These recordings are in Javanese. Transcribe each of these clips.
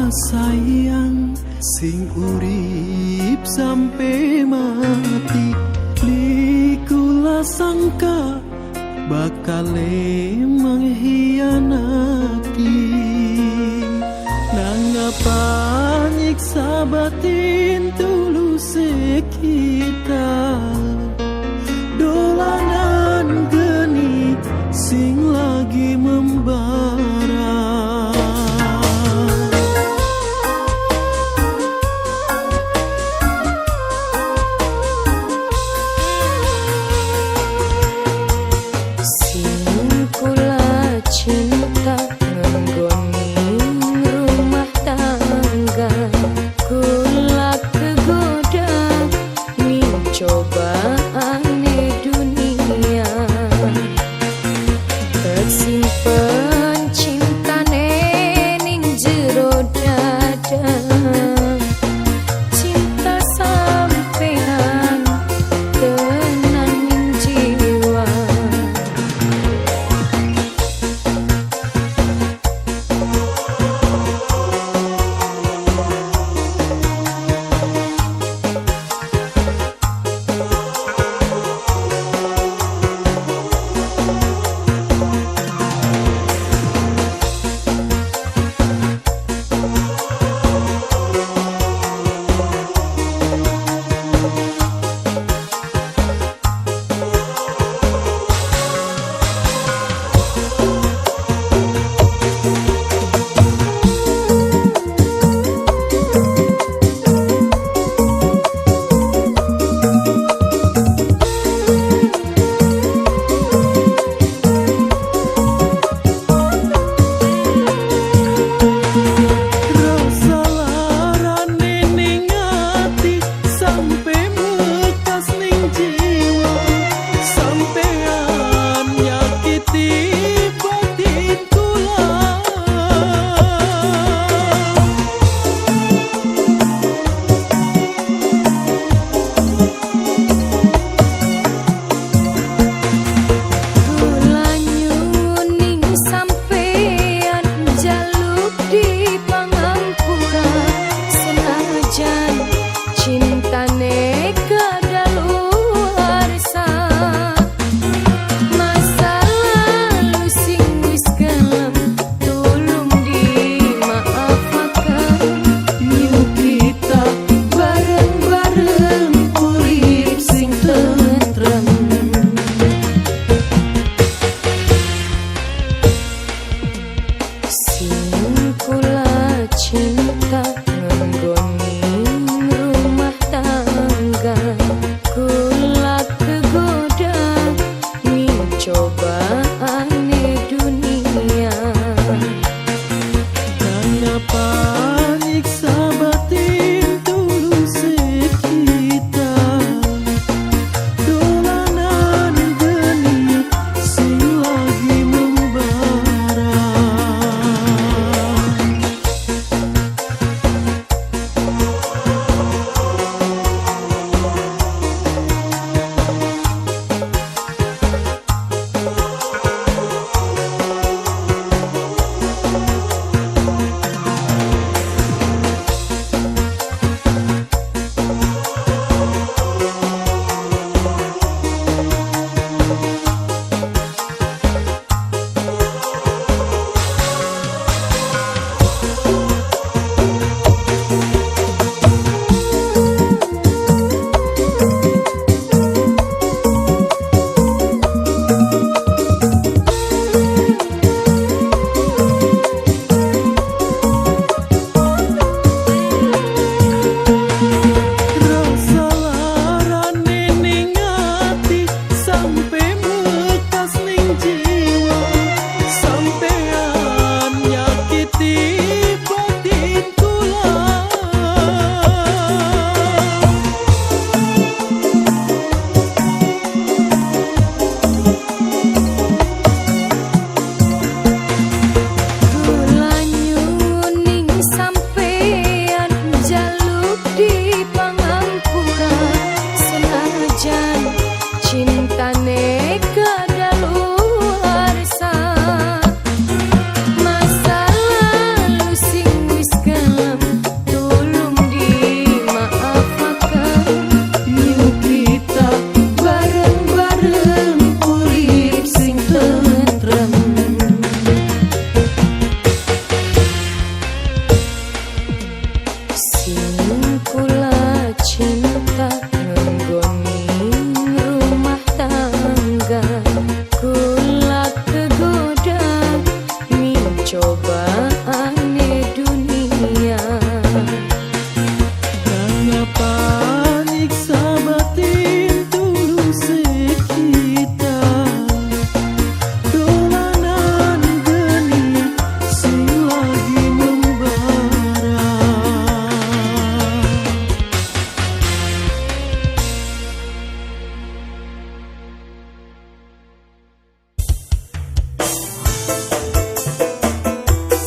Sayang sing urip sampe mati, li kula sangka bakale mengkhianati. Nangapa nyiksa batin tulus kita, dolanan geni sing lagi membara. Sing kula cinta nggoni rumah tangga, kula kegoda ning cobaane dunia. Tersimpen cintane ning jero dada, cinta sampean tenan ning jiwa. Rasa larane ning ati sampe bekas ning jiwa, sampean nyakiti batin kula. Kula nyuwun ning sampean jaluk dipangampura, senajan cintane kadaluwarsa. Masa lalu sing wis kelem tulung dimaafaken. Yuk kita bareng-bareng urip sing tentrem. Sing kula cinta nggoni rumah tangga, kula kegoda ning cobaane dunia. Nangapa nyiksa batin tulus kita, dolanan geni sing lagi membara.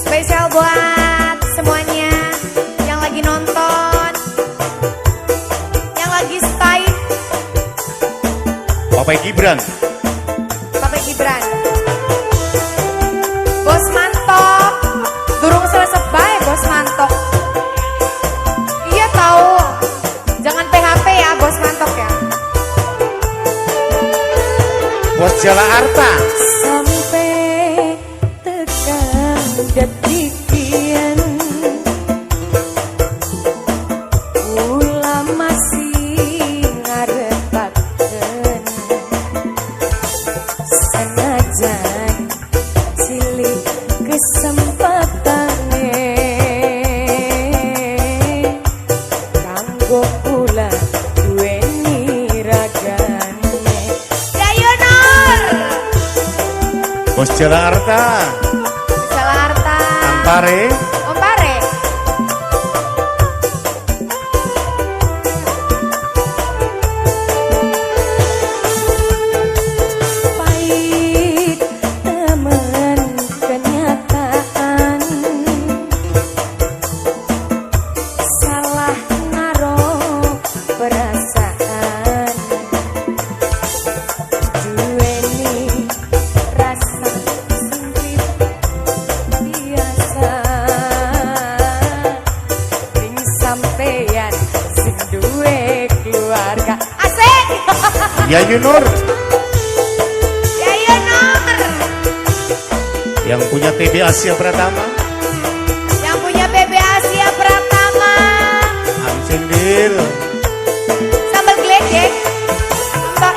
Spesial buat semuanya yang lagi nonton, yang lagi stay, Bapak Gibran. Bapak Gibran. Bos Mantok, durung selesai bae Bos Mantok. Iya tahu. Jangan PHP ya Bos Mantok ya. Bos Jala Arta. Sampai tekan detik kian, kula masih ngarepaken, senajan cilik kesempatane kanggo kula duweni ragane. Yayu Nur. Bos Jala Arta. Jala Arta. Ampare. Om Pare. Pahit temen kenyataan, salah naro perasaan, duweni rasa sing biasa ning sampeyan sing duwe keluarga. Asik. Yayu Nur. Yayu Nur. Yang punya TB Asia Pratama. Yang punya PB Asia Pratama. Amcendil. Sambal geledek. Mbak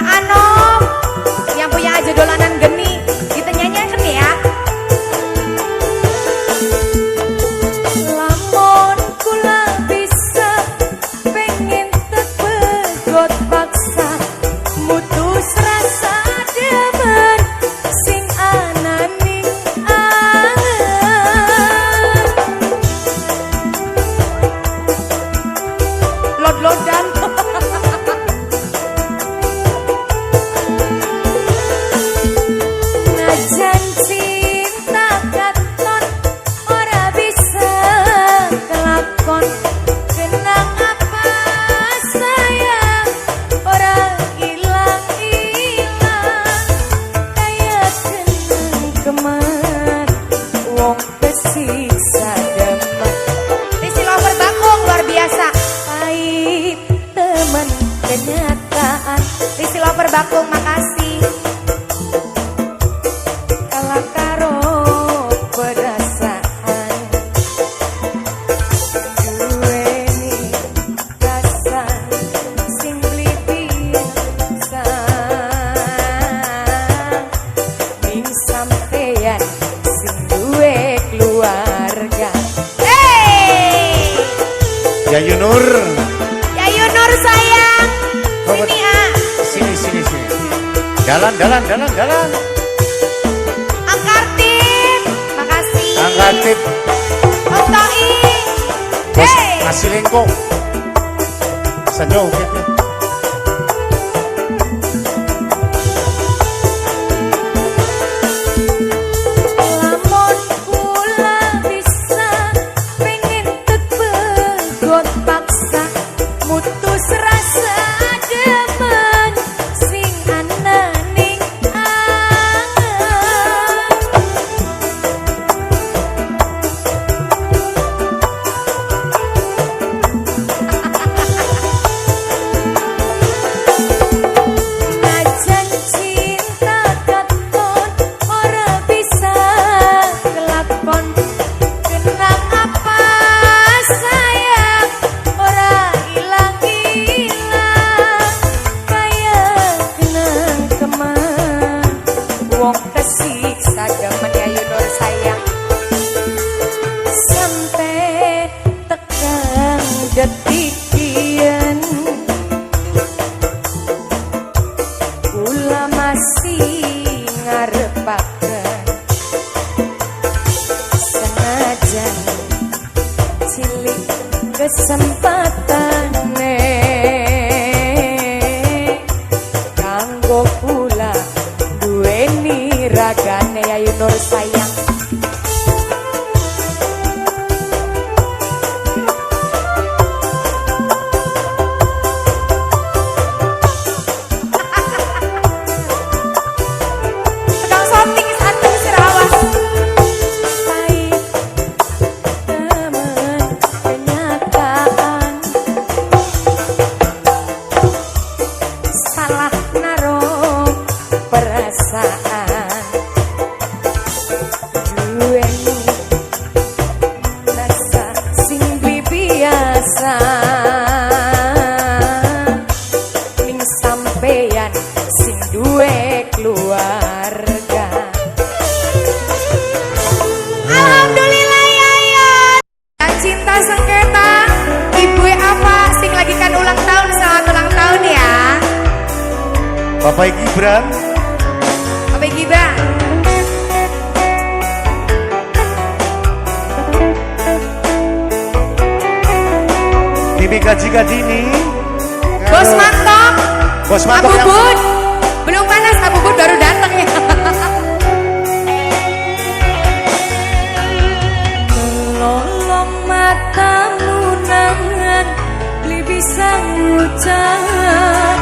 Anom. Yang punya aja dolanan geni. Kita nyanyikan ya. Lamun kula bisa pengen tepegot paksa mutus rasa demen sing ana ning angen. Lod-lodan. Najan cinta katon ora bisa kelakon, kenang apa sayang ora ilang-ilang, kaya kenang kemar wong kesiksa demen. Risi Lover Bakung luar biasa. Pahit temen kenyataan, Risi Lover Bakung makasih. Kalah karo perasaan, duweni rasa sing beli biasa ning sampeyan sing duwe keluarga. Hey! Yayu Nur. Yayu Nur sayang. Sini ah. Sini, sini, sini. Jalan, jalan, jalan, jalan. Angkartip. Makasih. Angkatip. Om Toi. Bos Hey. nasi lengkong. Bisa joget ya. Lamun kula bisa pengen tepegot paksa mutus rasa demen sing ana ning angen. Najan cinta katon ora bisa kelakon, kenang apa sayang ora ilang-ilang, kaya kenang kemar wong kesiksa demen. Yayu Nur sayang. Sampai tekan detik kian, kula masih ngarepaken, senajan cilik kesempatane kanggo kula. karo sayang. Tukang shooting satu sirawas. Pahit temen kenyataan, salah naro perasaan, duweni rasa sing beli biasa, ning sampeyan sing duwe keluarga. Alhamdulillah ya ya. Cinta sengketa, ibu apa sing lagi kan ulang tahun, selamat ulang tahun ya. Bapak Gibran. Bapak Gibran. Mimi Kaji Kadini. Bos Mantok. Bos Mantok Abu yang- Bud. Belum panas, Abu Bud baru datang ya. Lolong matamu nangan beli bisa ngucap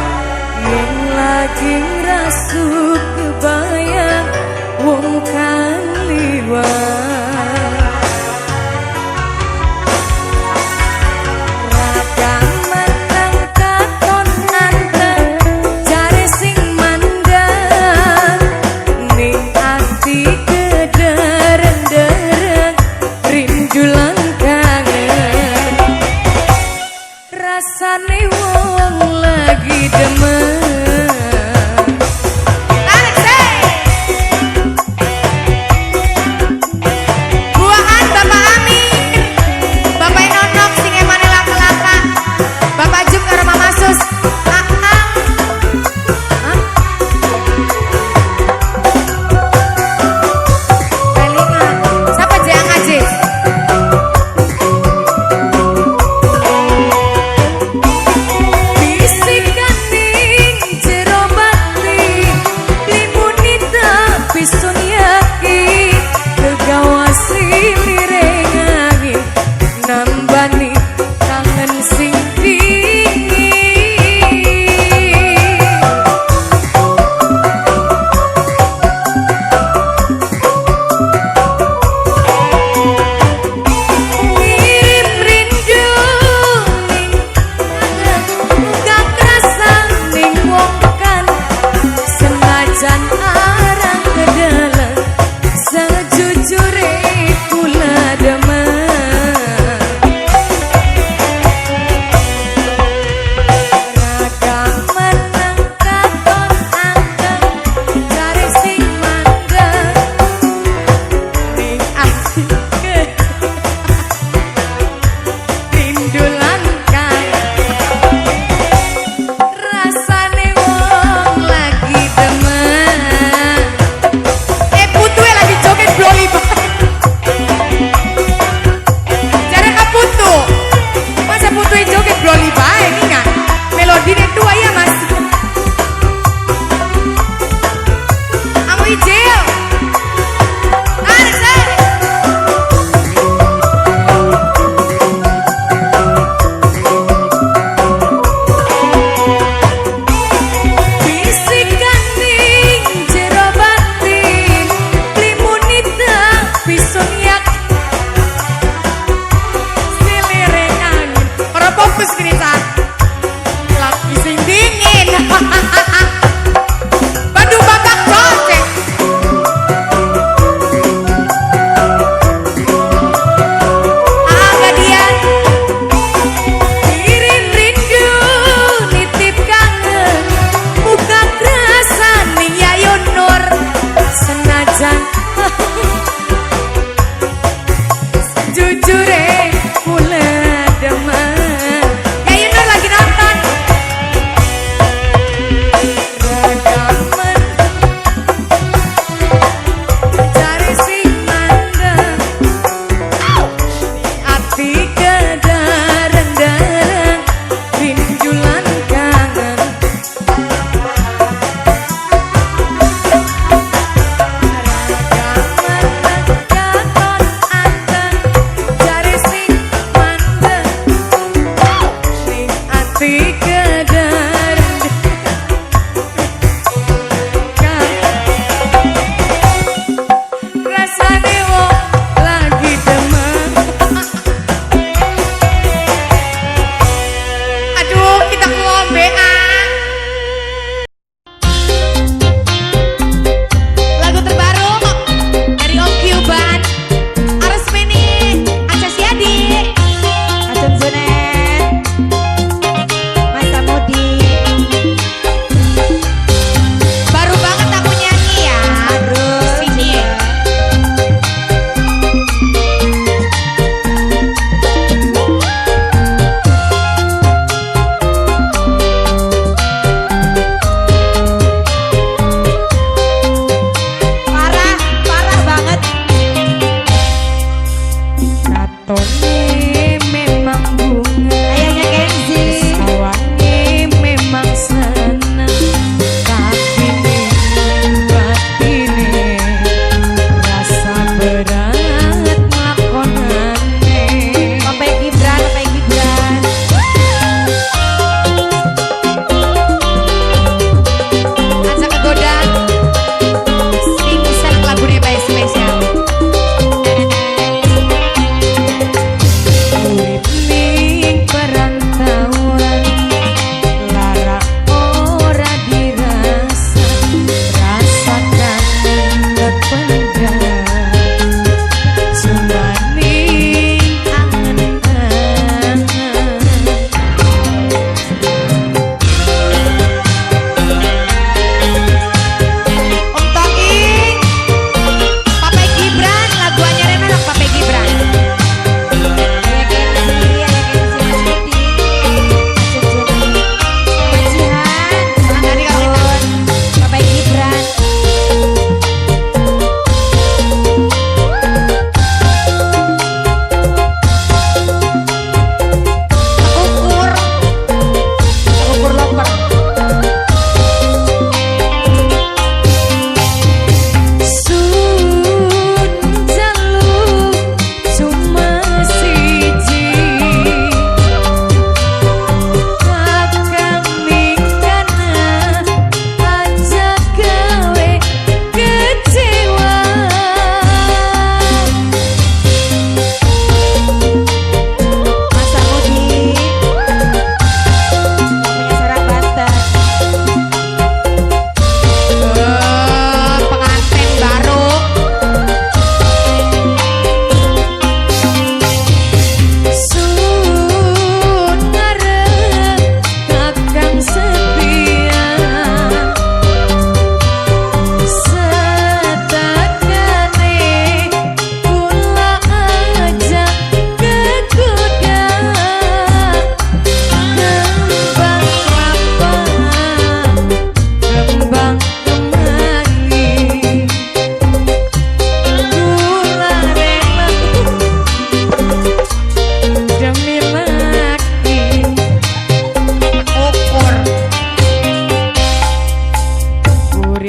yen lagi ngrasuk kebayang wong kan liwat. Rada matang katon anteng jare sing mandang, ning ati kedereng-dereng rindu lan kangen, rasane wong lagi demen. Tarik sih.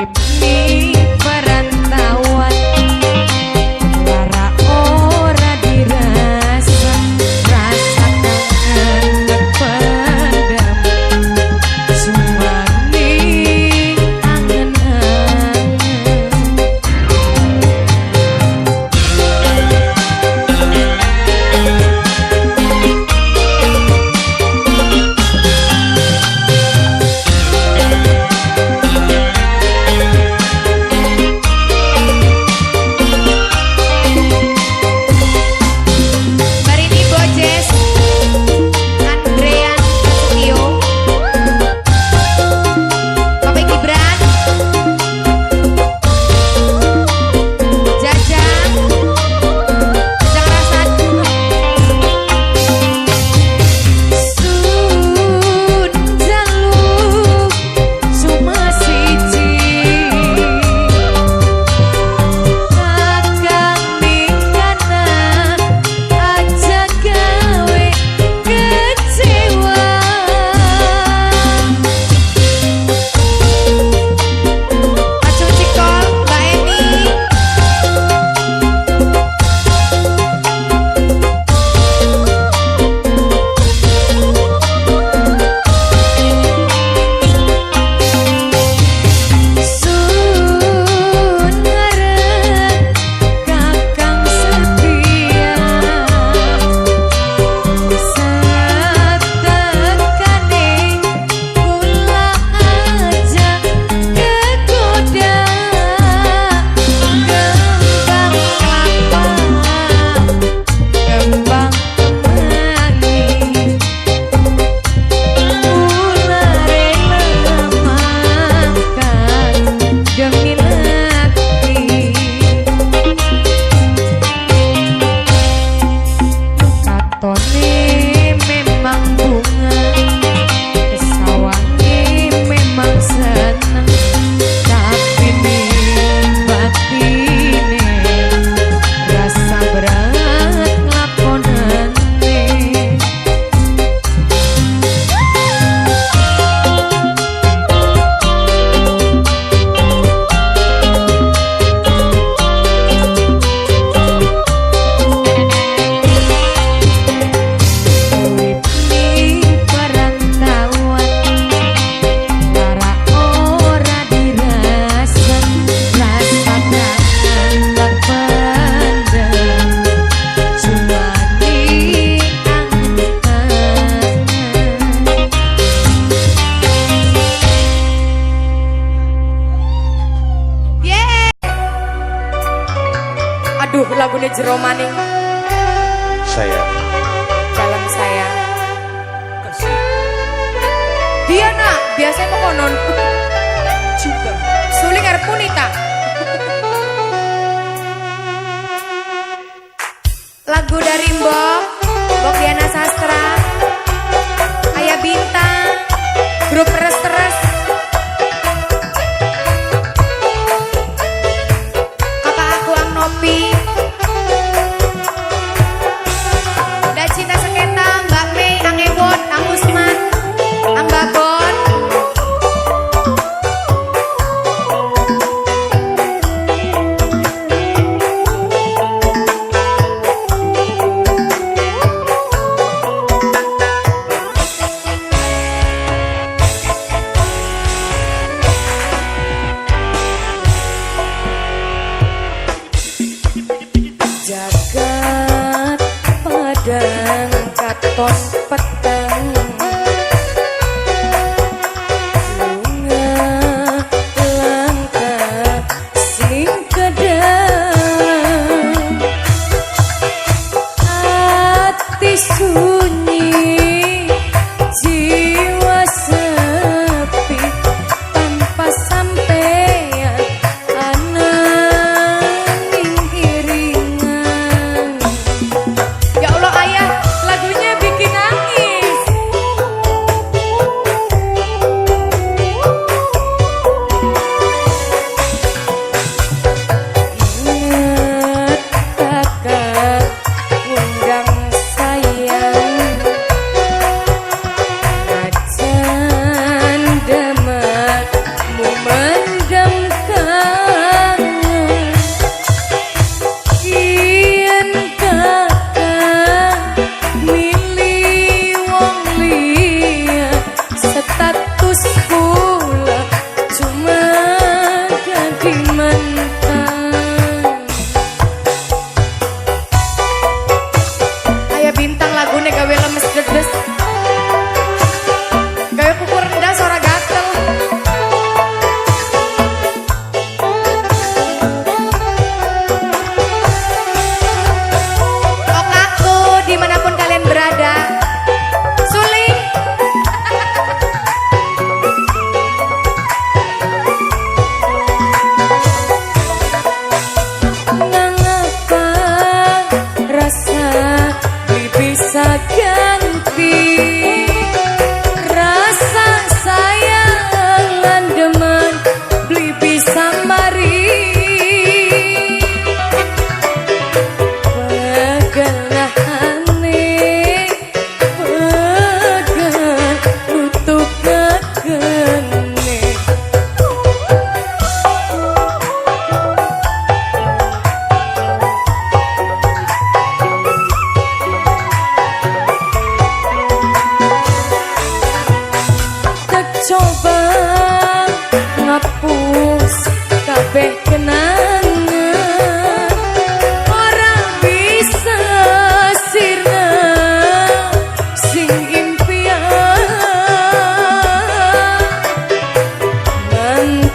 Urip ning perantauan, lara ora dirasa, rasa kangen kependem cuma ning angen-angen. Barini Bojes, Andrean Prasetyo, Bapak Gibran, Jajang, Jajang Rasan. Sun jaluk cuma siji, kakang ning kana aja gawe kecewa. Acung Cikol, Mbak Eni. Sun ngarep kakang setia, satekane kula aja kegoda. Kembang kelapa, kembang kemangi, kula rela makan demi laki. Katone memang bunga, kesawange memang seneng, tapi ning batine rasa berat nglakonane. Urip ning perantauan, lara ora dirasa, rasa kangen terpendam cuma ning angen-angen. Yeay. Aduh, lagunya jero maning Saya dalam saya. Dia nak, biasanya mau konon. Cinta. Suling arep punita. Lagu dari Mbok, Mbok Diana Sastra, Ayah Bintang, grup Res-Res. Kakak aku Ang Nopi. Da Cinta Seketa, Mbak Mei, Ang Ewon, Ang Usman, Ang Babon. Jagat padang katon peteng, bunga langka sing kedang, ati sunyi jiwa sepi tanpa sampeyan ananing iringan. Ya Allah ayah, Lagunya bikin nangis.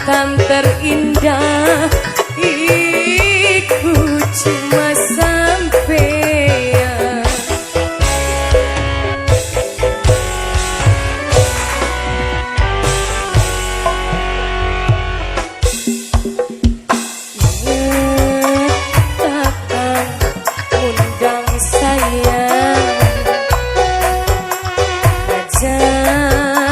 Mantan terindah iku cuma sampean. Takkan undang sayang, jandaman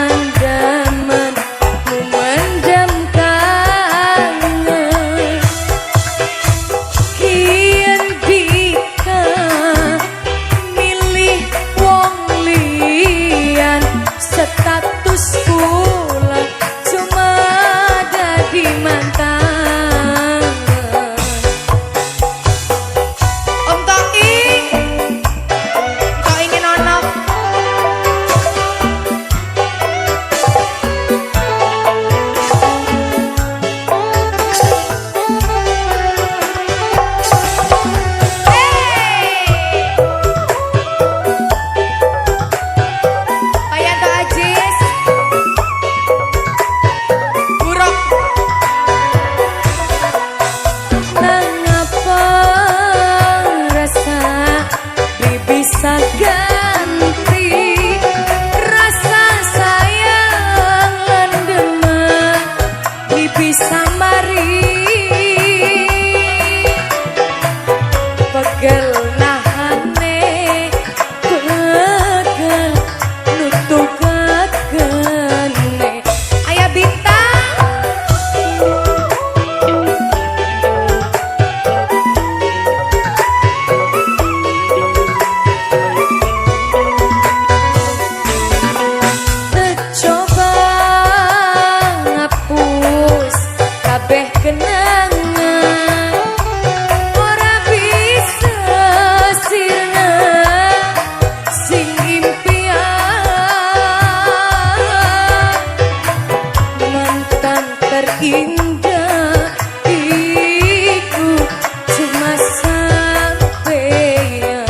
memendam kangen. Kian dika milih wong liyan, status kula cuma dadi mantan. Om Toing. Toingin ono. Hey! Pak Yanto Ajis. Buruk. Nangapa rasa bisa ganti rasa sayang lan demen bisa mari, pegel nahane, pegel nutukakene. Ayah Bintang. Coba ngapus kabeh kenangan, ora bisa sirna sing impian. Mantan terindah iku cuma sampean.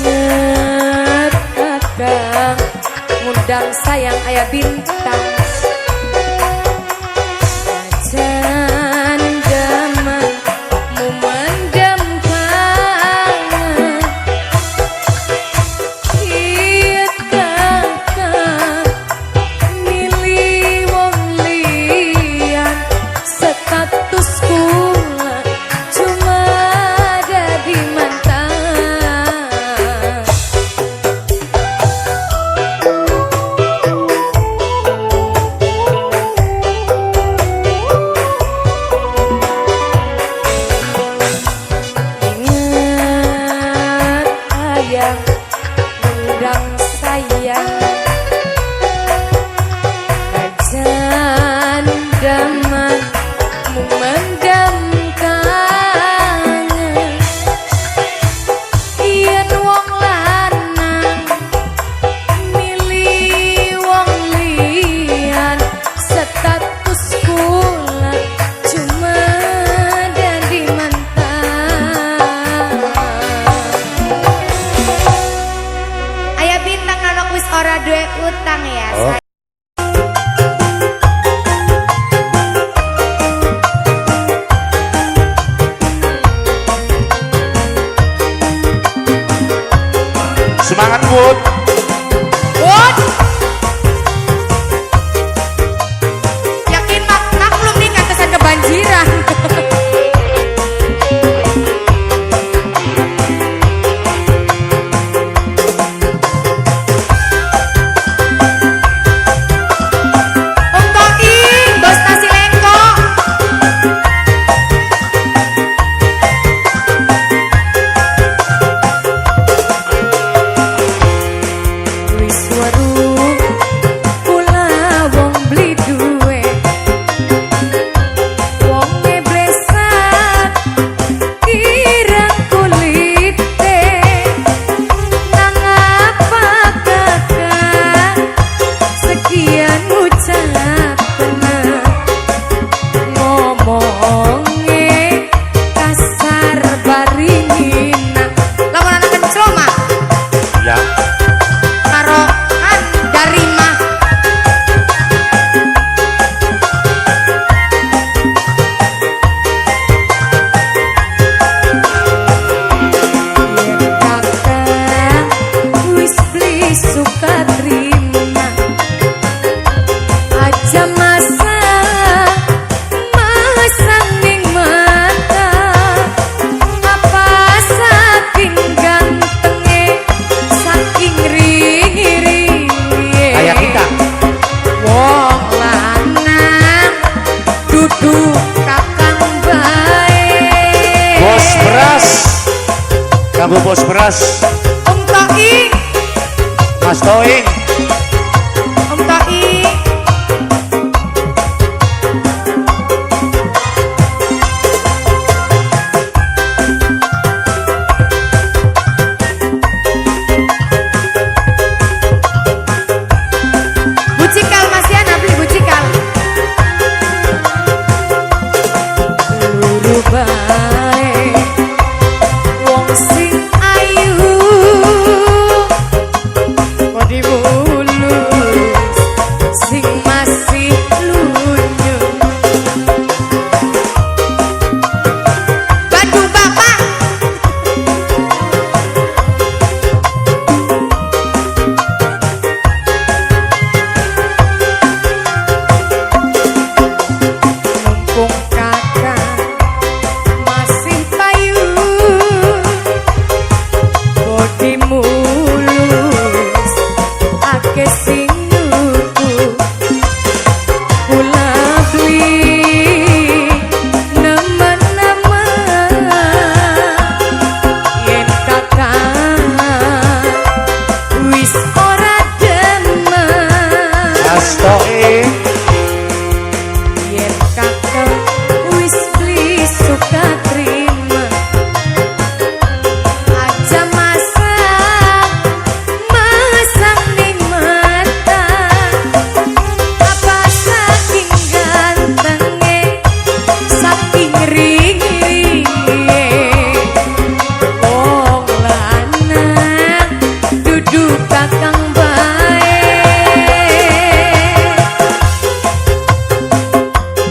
Ingat kakang ngundang sayang ayah Bintang, jandaman memendam kangen. Kiat kakang milih wong liyan, status kula cuma dadi mantan. Ingat ayah undang sayang, jandaman memendam kangen. Yen wong lanang milih wong liyan, status kula cuma dadi mantan. Ayah Bintang nonok wis ora duwe utang ya. Oh. Semangat, Bud. Bud. Yakin mak maklum nih kantesan kebanjiran. Om Toing, bos nasi lengko. Wis waru Kanggo bos beras. Om Toi. Mas Toing. Om Toi. Bucikal Mas Yana beli bucikal. Luru bae wong sing ayu body mulus sing masih lunyu. Bandung Bapak. Mumpung kakak masih payu body mulus akeh sing nuku kula beli nemen-nemen yen kakak wis ora demen. Mas Toing. Yen kakak wis beli suka terima aja masang masang ning mata apa saking gantenge saking ringi wong lanang dudu kakang bae.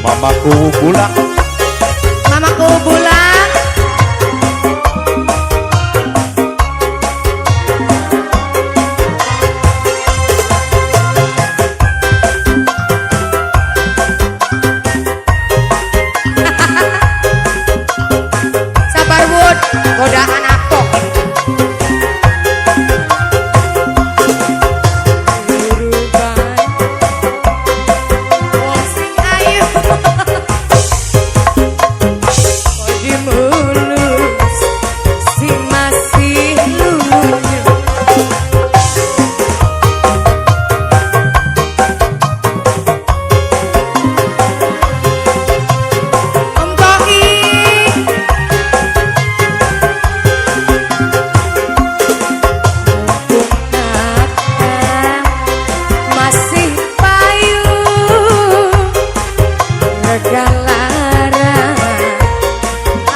Mamaku pulang. Mamaku bulan. Sabar Wood, godaan apa? Luru bae wong Sing ayu. body mulus sing masih lunyu. Om Toi. Mumpung kakang masih payu rega larang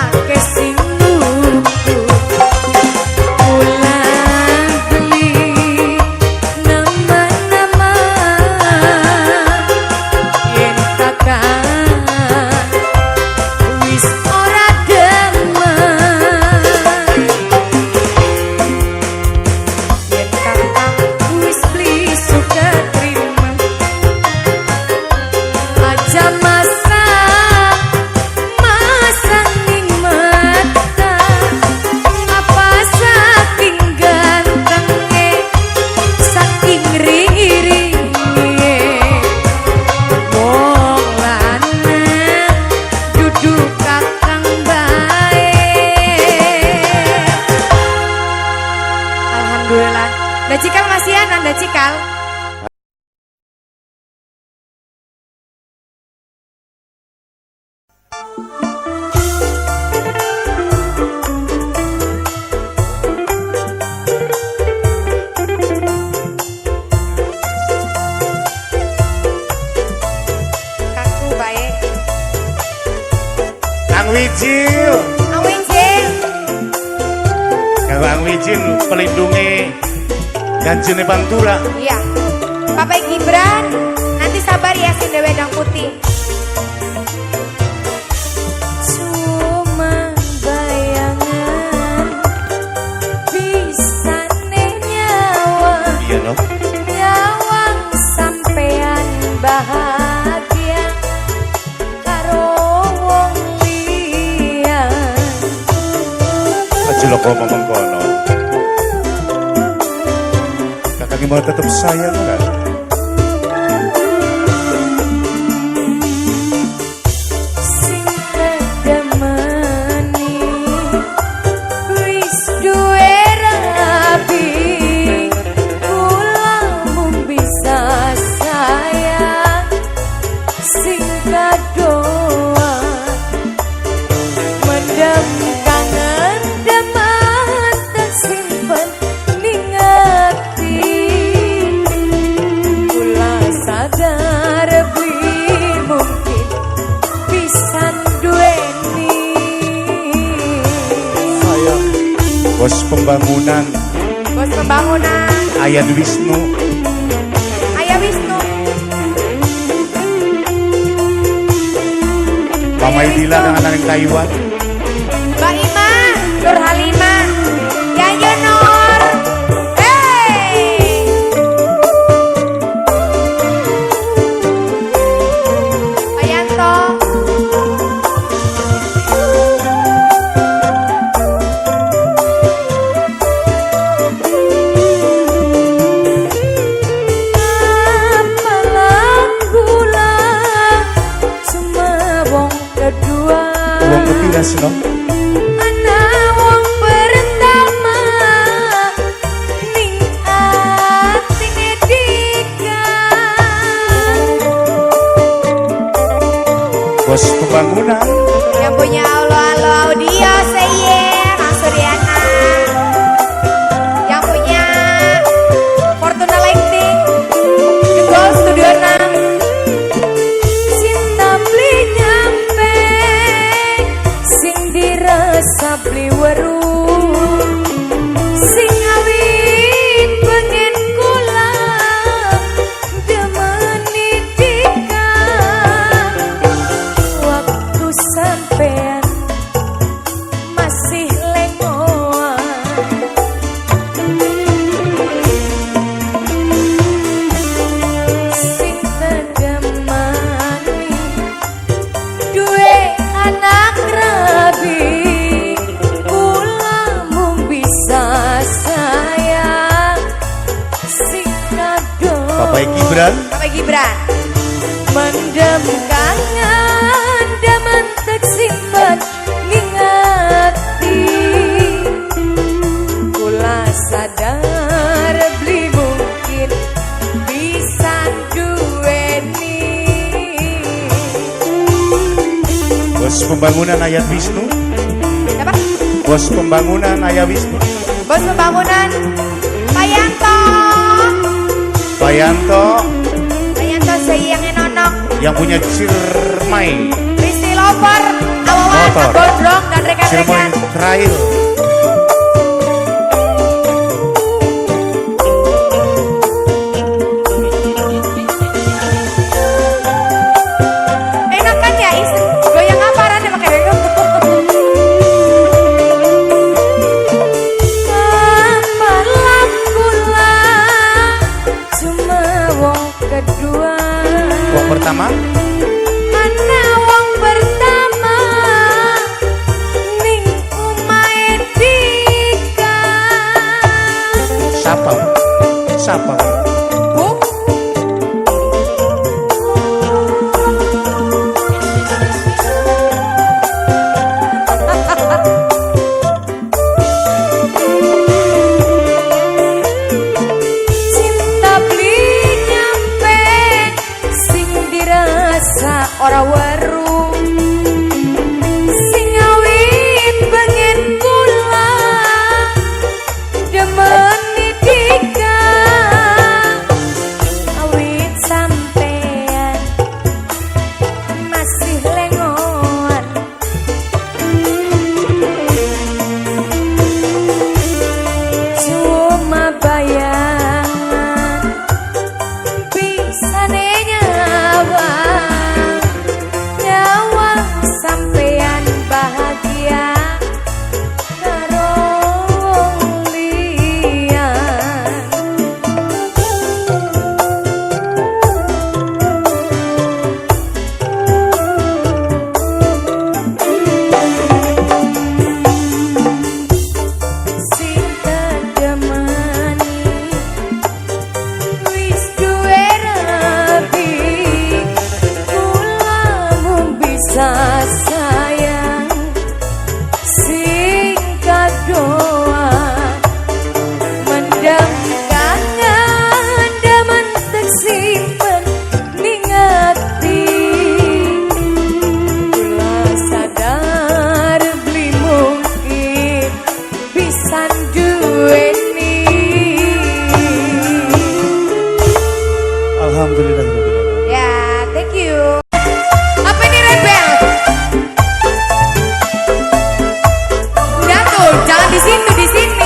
akeh sing nuku kula beli nemen-nemen yen kakang wis ora demen yen kakang wis beli suka terima aja masang masang ning mata apa saking gantenge saking ringi-ringi wong lanang dudu kakang bae. Alhamdulillah. Nda Cikal masih ana, Nda Cikal. Kaku bae. Ang Wijil. Ang Wijil. Kanggo Ang Wijil pelindunge ganjene Pantura. Iya. Papa Gibran, nanti sabar ya sing wedang putih. Cuma bayangan bisane nyawa Iya no. nyawang sampean bahagia karo wong liya. Aja lho kok ngomong kono. Kakak mau tetep sayang kan? Sing kedemeni wis duwe Bos pembangunan. Bos pembangunan. Ayah Wisnu. Ayah Wisnu. Mama Idila dengan anak Taiwan. Mbak Ima, Nur Halima, Yayu Nur. Hey. Pak Yanto. Apalah kula cuma wong kedua. Wong kepira sih, no? Ana wong pertama ning atine dika. Bos pembangunan. Yang punya Allah Alo Audio Seye, Mas Suryana. Yang punya Fortuna Lighting, Jegol Studio 6. Cinta beli nyampe sing dirasa beli weru, sing awit pengen kula demeni dika. Waktu sampean masih lengoan, sing tedemani duwe anak rabi, kula mung bisa sayang sing kado. Bapak Gibran. Bapak Gibran. Mendem kangen demen tek simpen ning ati, kula sadar beli mungkin bisa duweni. Bos pembangunan Ayah Wisnu. Siapa? Bos pembangunan Ayah Wisnu. Bos pembangunan Pak Yanto. Pak Yanto. Pak Yanto Seye yang enonok. Yang punya Ciremai. Risti Lover, Awawan, Motor. Gondrong dan Ciremai rekan-rekan. Trail. Enak kan ya istri goyang apa Ran ya pakai goyang. Apalah kula cuma wong kedua. Wong pertama. Ana wong pertama ning omahe dika. Siapa? Siapa? Bu, Cinta beli nyampe sing dirasa ora weru, sing awit pengen kula demeni dika. Awit sampean masih lengoan, cuma bayangan bisane nyawang nyawang sampean bahagia karo wong liyan. Sing tedemani wis duwe rabi, kula mung bisa sayang sing kadoa. Mendem kangen demen tek simpen ning ati, kula sadar beli mungkin bisa duweni. Alhamdulillah. Ya, thank you. Apa ini rebel? Udah tuh, jangan di situ, di sini.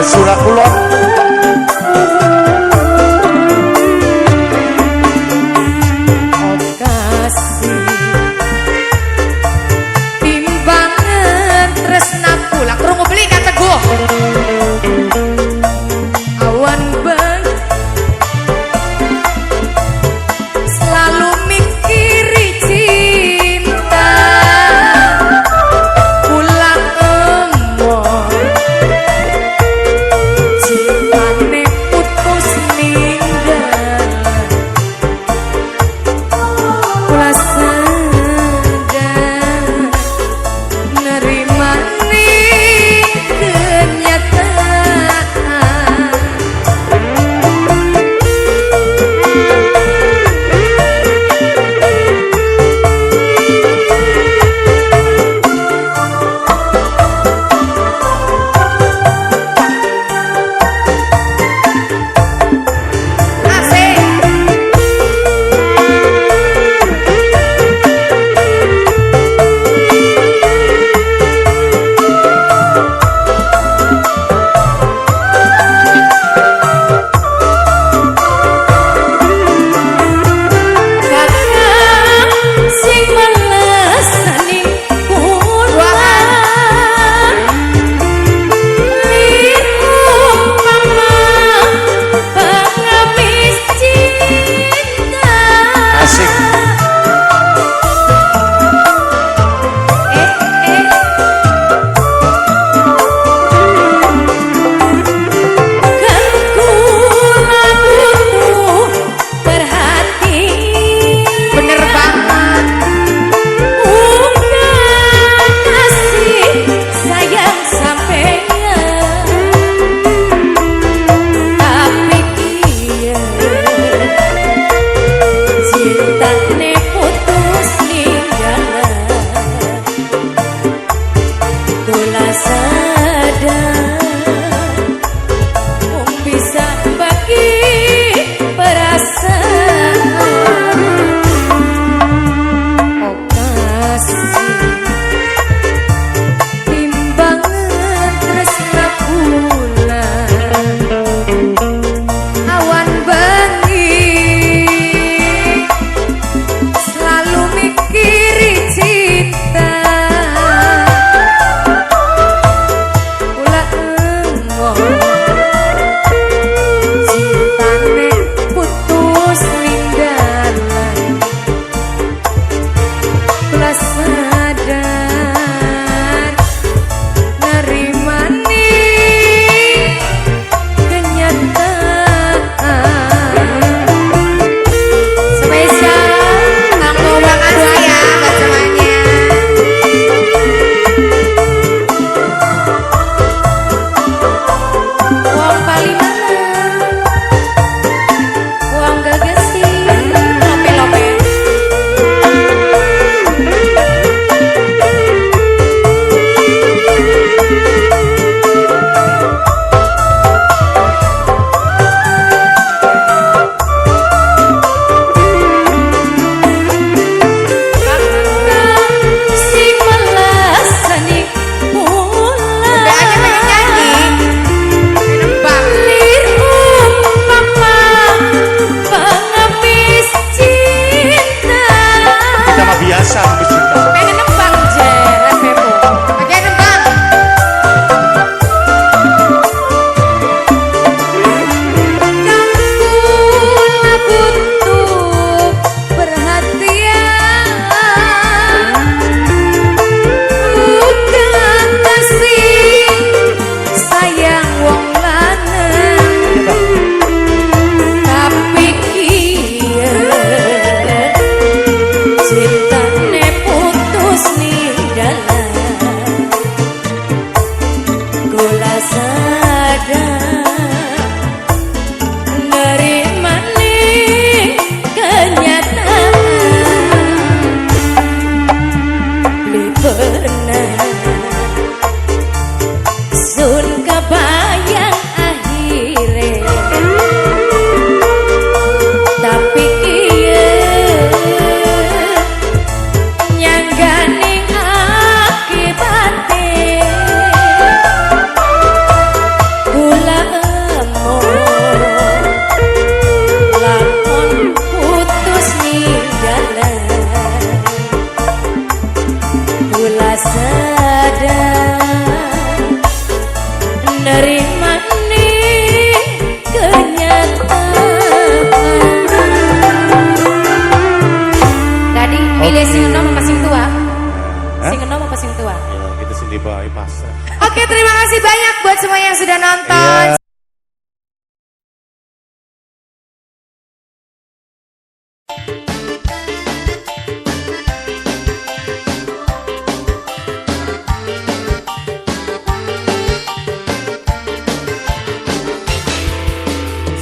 Surakulon. Kasih Timbangan tresnaku lah krungu beli Kang Teguh. Awan bang selalu mikiri cinta, pulang emoh. Milih sing enom apa sing tua? Hah? Sing enom apa sing tua? Ya, gitu sing dibawa pasar. Oke, terima kasih banyak buat semua yang sudah nonton. Iya.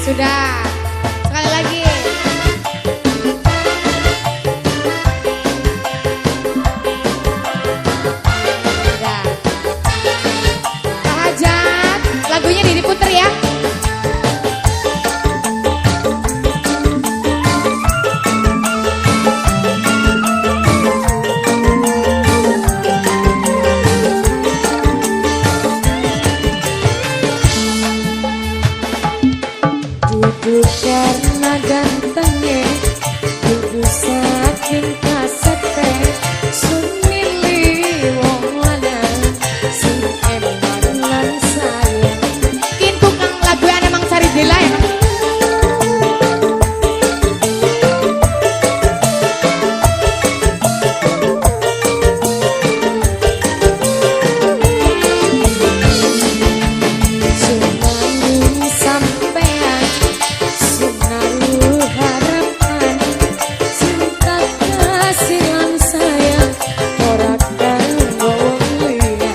Sudah. Sekali lagi. Sudah. Pak Hajat, lagunya diputer ya. Dudu karena gantengnya, dudu saking kasepe, sun milih wong lanang sing eman lan sayang. Kin tukang lagu emang cari Dela ya. Sunani sampean, sunaru harapan, cinta kasih lan sayang, ora kanggo wong liya,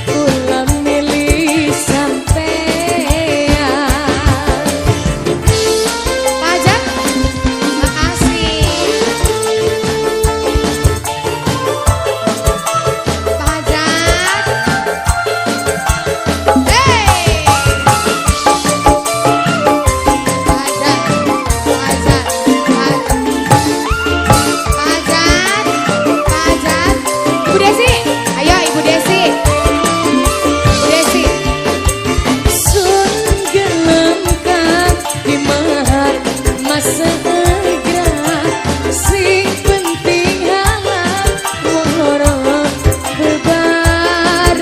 kula milih sampean. Pak Hajat, makasih. Pak Hajat. Hey. Pak Hajat, Pak Hajat, Pak Hajat. Pak Hajat, Pak Hajat. Ibu Desi, ayo Ibu Desi. Ibu Desi. Sun gelem kang dimahar masa egra, sing penting halal wong loro bebarengan.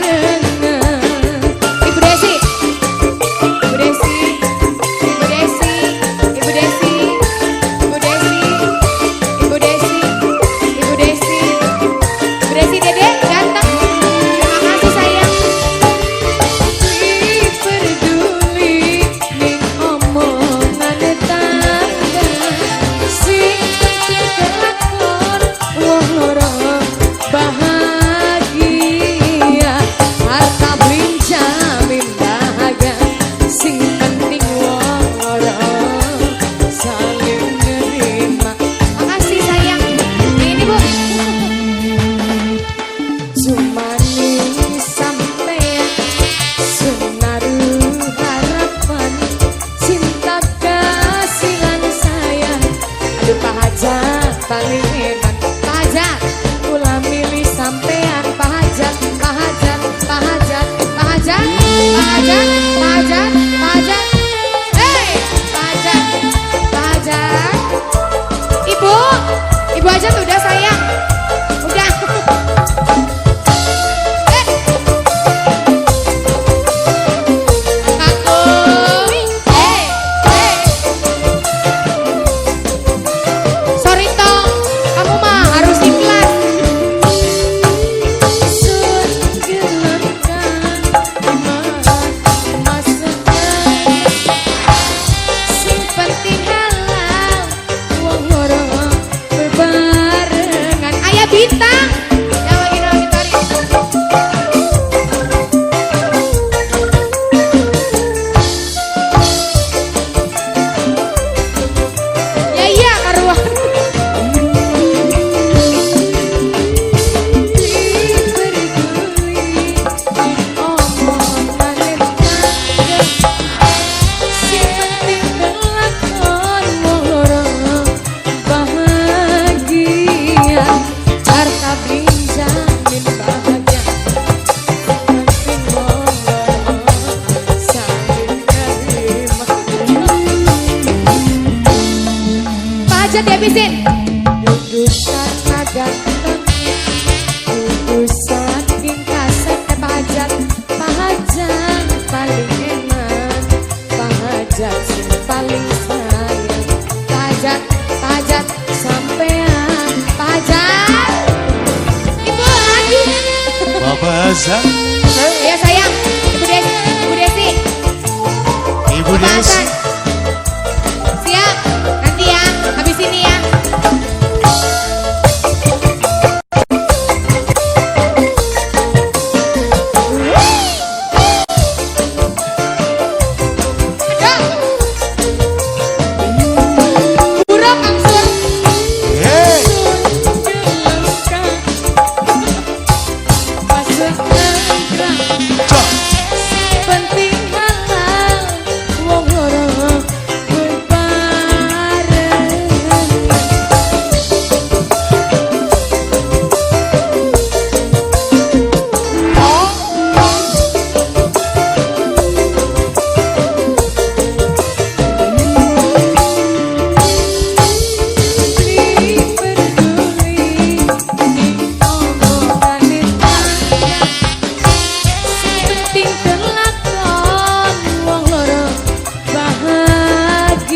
Ibu Desi. Ibu Desi. Ibu Desi. Ibu Desi. Ibu Desi. Ibu Desi. Ibu Desi. Ibu Desi Dede ganteng. Terima kasih sayang. Peduli ning omongane tangga, sing penting kelakon wong loro bahagia, harta beli jamin bahagia, sing penting wong loro saling nerima. Makasih sayang. Ini Bu. Cumani sampean, sunaru harapan, cinta kasih lan sayang. Aduh Pak Hajat paling enak, Pak Hajat. kula milih sampean. Pak Hajat, Pak Hajat, Pak Hajat, Pak Hajat, Pak Hajat, Pak Hajat, Pak Hajat. Hey, Pak Hajat, Pak Hajat. Ibu, Ibu Hajat udah sayang. Udah. Eh. Kakung. Eh, eh. Sorry Tong, kamu mah harus ikhlas. Sun gelem kang dimahar masa sing penting halal wong loro bebarengan. Ayah Bintang yang lagi lagi tarik. Ya iya karuan. Peduli omongane tangga, sing penting kelakon wong loro bahagia, harta beli jamin bahagia, penting wong loro saling nerima. Pak Hajat dihabisin. Dudu karena ganteng, dudu saking kasep, Pak Hajat, Pak Hajat paling enak, Pak Hajat sing paling sayang. Pak Hajat, Pak Hajat, Sampean Pak Hajat. Hasan. Ayo sayang, Ibu Desi, Ibu Desi. Ibu Bapak Desi. Hasan. Siap, nanti ya, habis ini ya. Aduh. Buruk angsur. Hey. Cok. Penting halal wong loro berbareng. Beli peduli ning omongane tangga. Sing penting kelakon wong loro bahagia.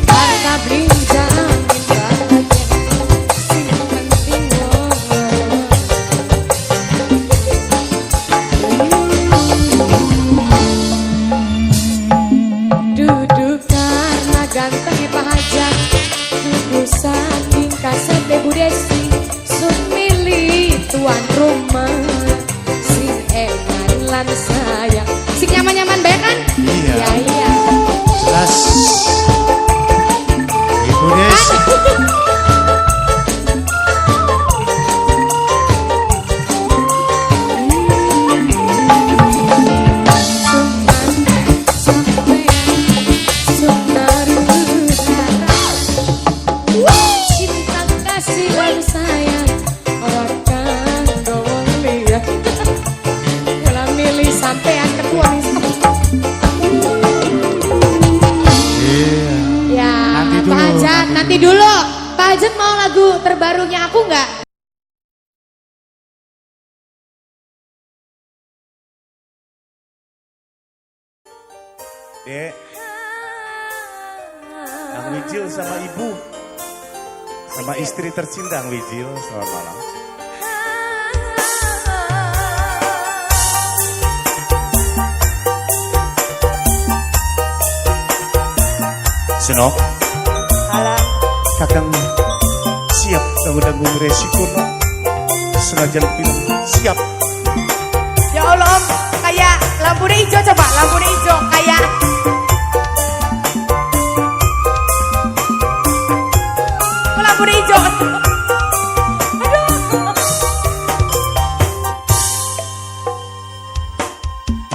Harta beli jamin bahagia. Sing penting wong loro. Duduk karena ganteng Pak Hajat, duduk saking kasep Bu Desi, sun milih tuan rumah sing eman lan sayang, sing nyaman-nyaman bae kan? Iya. Ya iya. Jelas. Ibu Desi. Cinta kasih lan sayang ora kanggo wong liya. Kula milih sampean ketua nih. Iya. Ya, Nanti dulu, Pak Hajat, nanti nanti dulu. Pak Hajat mau lagu terbarunya aku nggak? Dek, Kang Wijil sama ibu, sama istri tercinta Kang Wijil, selamat malam. Senok, Kakang siap tanggung-tanggung resiko no. Senajan film siap. Ya Allah Om, kayak lampunya hijau coba, lampunya hijau kayak. Kok lampunya hijau? Aduh.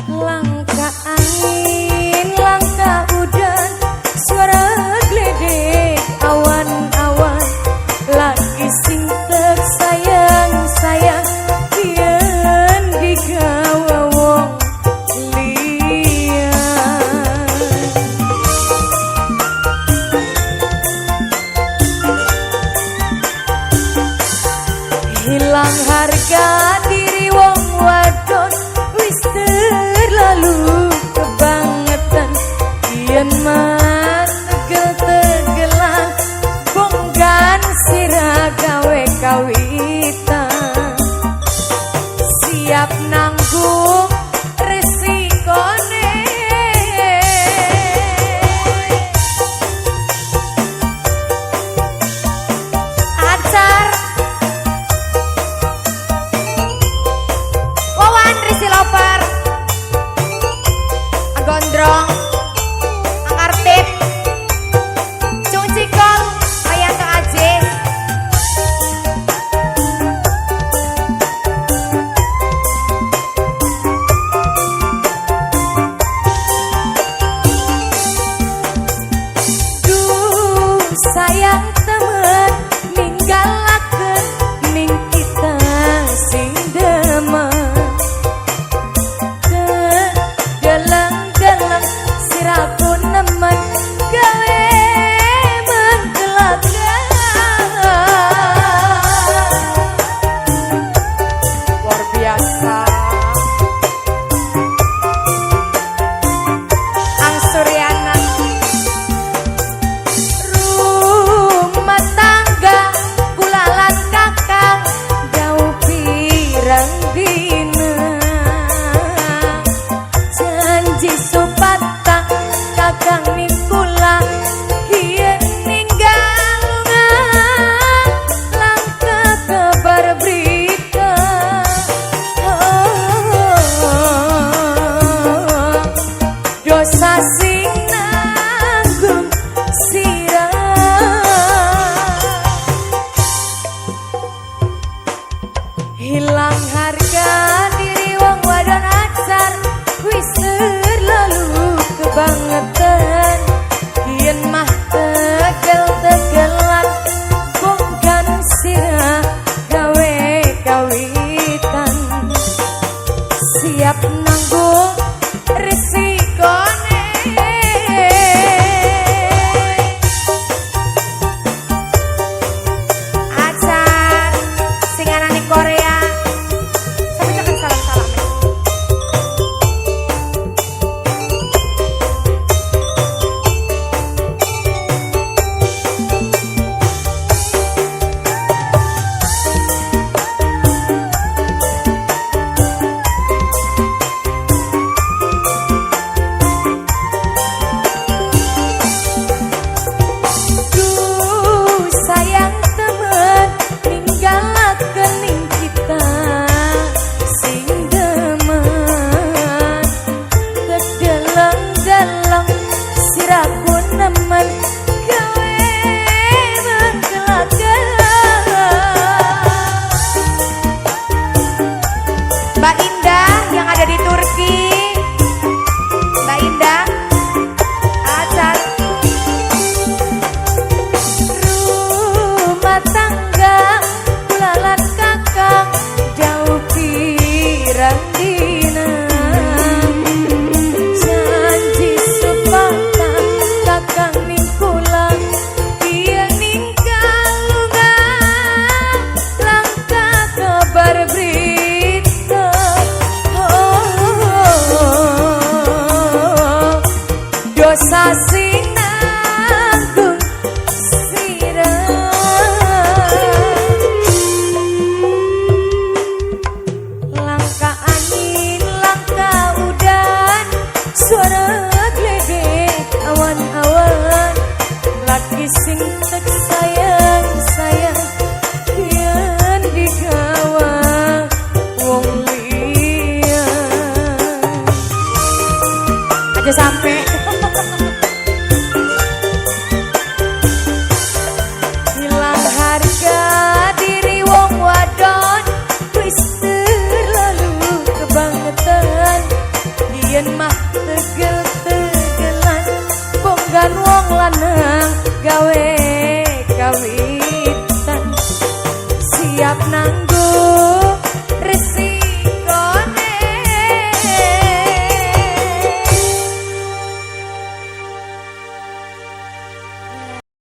Langka angin, langka udan, suara gledek awan-awan. Lagi sing sayang sayang, yen digawa wong liya. Lanang gawe